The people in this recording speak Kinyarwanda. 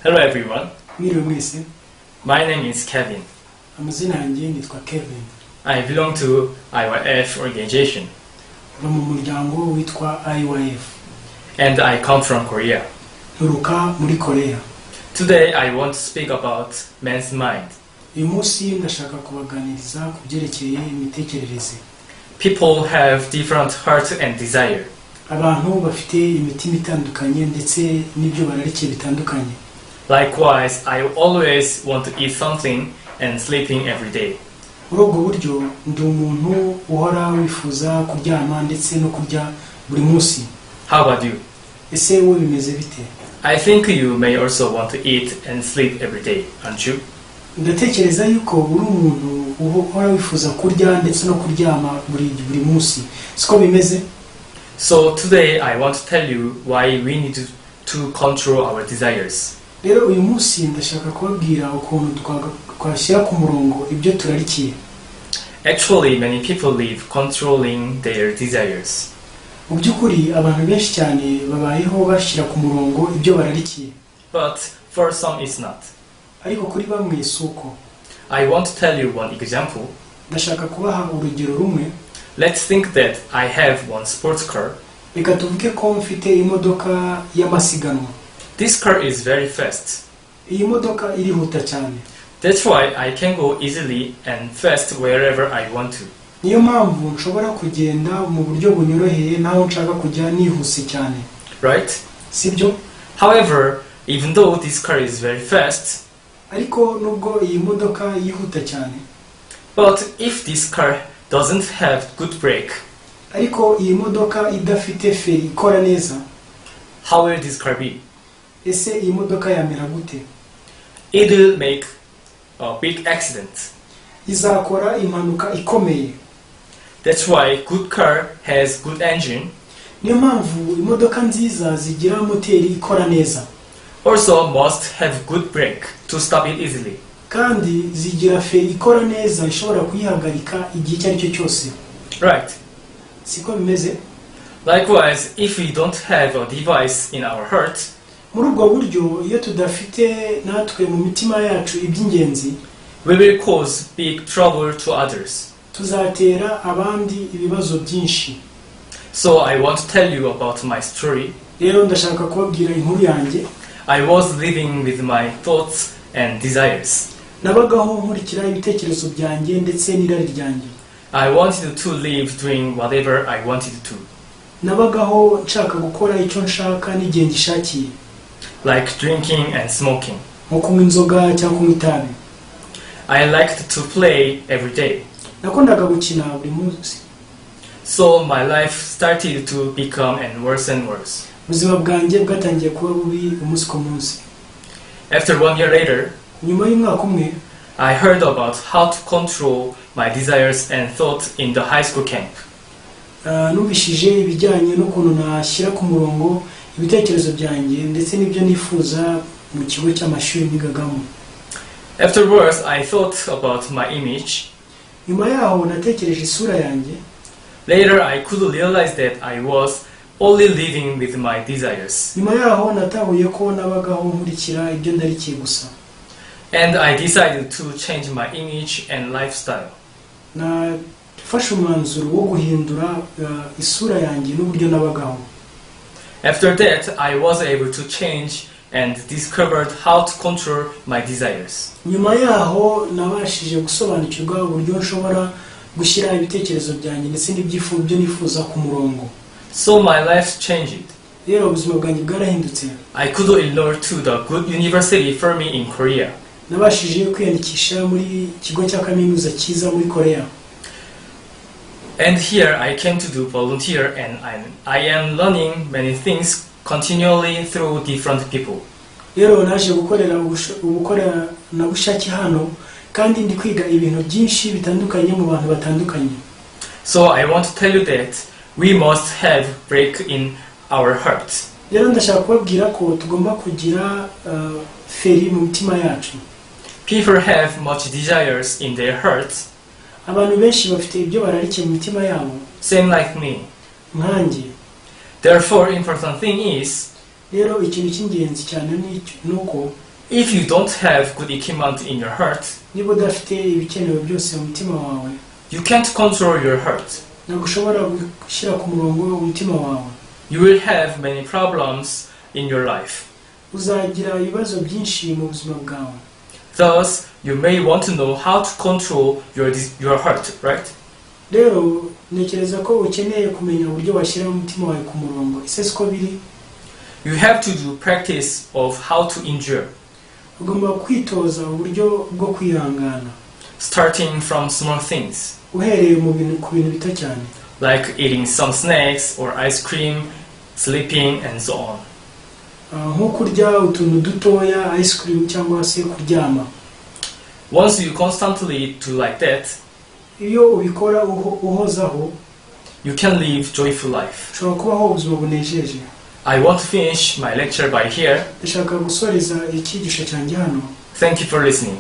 Hello everyone. Mwiriwe mwese. My name is Kevin. Amazina yanjye nitwa Kevin. I belong to IYF organization Mba mu muryango witwa IYF and I come from Korea. Nturuka muri Korea. Today I want to speak about man's mind. Uyu munsi ndashaka kubaganiriza ku byerekeye imitekerereze. People have different heart and desire. Abantu bafite imitima itandukanye ndetse n'ibyo bararikiye bitandukanye. Likewise, I always want to eat something and sleeping every day. Muri ubwo buryo ndi umuntu uhora wifuza kuryama ndetse no kurya buri munsi. How about you? Ese wowe bimeze bite? I think you may also want to eat and sleep every day, aren't you? Ndatekereza yuko uri umuntu uhora wifuza kurya ndetse no kuryama buri munsi, siko bimeze? So today I want to tell you why we need to control our desires. Rero uyu munsi ndashaka kubabwira ukuntu twashyira ku murongo ibyo turarikiye. Actually, many people live controlling their desires. Mu by'ukuri abantu benshi cyane babayeho bashyira ku murongo ibyo bararikiye. But for some it's not. Ariko kuri bamwe si uko. I want to tell you one example. Ndashaka kubaha urugero rumwe. Let's think that I have one sports car. Reka tuvuge ko mfite imodoka y'amasiganwa. This car is very fast. Iyi modoka irihuta cyane. That's why I can go easily and fast wherever I want to. Niyo mpamvu nshobora kugenda mu buryo bunyoroheye n'aho nshaka kujya nihuse cyane. Right? Sibyo? However, even though this car is very fast, Ariko nubwo iyi modoka yihuta cyane, but if this car doesn't have good brake, ariko iyi modoka idafite feri ikora neza, how will this car be? Ese iyi modoka yamera gute? It will make a big accident. Izakora impanuka ikomeye. That's why good car has good engine. Niyo mpamvu imodoka nziza zigira moteri ikora neza. Also must have good brake to stop it easily. Kandi zigira feri ikora neza ishobora kuyihagarika igihe icyo ari cyo cyose. Right. Siko bimeze? Likewise, if we don't have a device in our heart, Muri ubwo buryo iyo tudafite natwe mu mitima yacu iby'ingenzi, we will cause big trouble to others. Tuzatera abandi ibibazo byinshi. So I want to tell you about my story. Rero ndashaka kubabwira inkuru yanjye. I was living with my thoughts and desires. Nabagaho nkurikira ibitekerezo byanjye ndetse n'irari ryanjye. I wanted to live doing whatever I wanted to, Nabagaho nshaka gukora icyo nshaka n'igihe ngishakiye, like drinking and smoking. Nko kunywa inzoga cyangwa kunywa itabi. I liked to play every day. Nakundaga gukina buri munsi. So my life started to become and worse and worse. Ubuzima bwanjye bwatangiye kuba bubi umunsi ku munsi. After one year later, Nyuma y'umwaka umwe, I heard about how to control my desires and thoughts in the high school camp. Numvishije ibijyanye n'ukuntu nashyira ku murongo ibitekerezo byanjye ndetse n'ibyo nifuza mu kigo cy'amashuri nigagamo. Afterwards, I thought about my image. Nyuma yaho natekereje isura yanjye. Later, I could realize that I was only living with my desires. Nyuma yaho natahuye ko nabagaho nkurikira ibyo ndarikiye gusa. And I decided to change my image and lifestyle. Nafashe umwanzuro wo guhindura isura yanjye n'uburyo nabagaho. After that, I was able to change and discovered how to control my desires. Nyuma yaho nabashije gusobanukirwa uburyo nshobora gushyira ibitekerezo byanjye ndetse n'ibyifuzo byo nifuza ku murongo. So my life changed. Rero ubuzima bwanjye bwarahindutse. I could enroll to the good university for me in Korea. Nabashije kwiyandikisha muri kigo cya kaminuza cyiza muri Korea. And here I came to do volunteer and I am learning many things continually through different people. Rero naje gukorera ubukoranabushake hano kandi ndi kwiga ibintu byinshi bitandukanye mu bantu batandukanye. So I want to tell you that we must have brake in our hearts. Rero ndashaka kubabwira ko tugomba kugira feri mu mitima yacu. People have much desires in their hearts, Abantu benshi bafite ibyo bararikiye mu mitima yabo, same like me. Nkanjye. Therefore, important thing is Rero ikintu cy'ingenzi cyane ni uko If you don't have good equipment in your heart, Niba udafite ibikenewe byose mu mutima wawe, you can't control your heart. Ntabwo ushobora gushyira ku murongo umutima wawe. You will have many problems in your life. Uzagira ibibazo byinshi mu buzima bwawe. Thus, you may want to know how to control your heart, right? Rero ntekereza ko ukeneye kumenya uburyo washyira umutima wawe ku murongo. Ese siko biri? You have to do practice of how to endure, Ugomba kwitoza uburyo bwo kwihangana, starting from small things, uhereye mu bintu ku bintu bito cyane, like eating some snacks or ice cream, sleeping, and so on. Nko kurya utuntu dutoya, ice cream cyangwa se kuryama. Once you constantly do like that, Iyo ubikora uhozaho, you can live joyful life. Ushobora kubaho ubuzima bunejeje. I want to finish my lecture by here. Ndashaka gusoreza icyigisho cyanjye hano. Thank you for listening.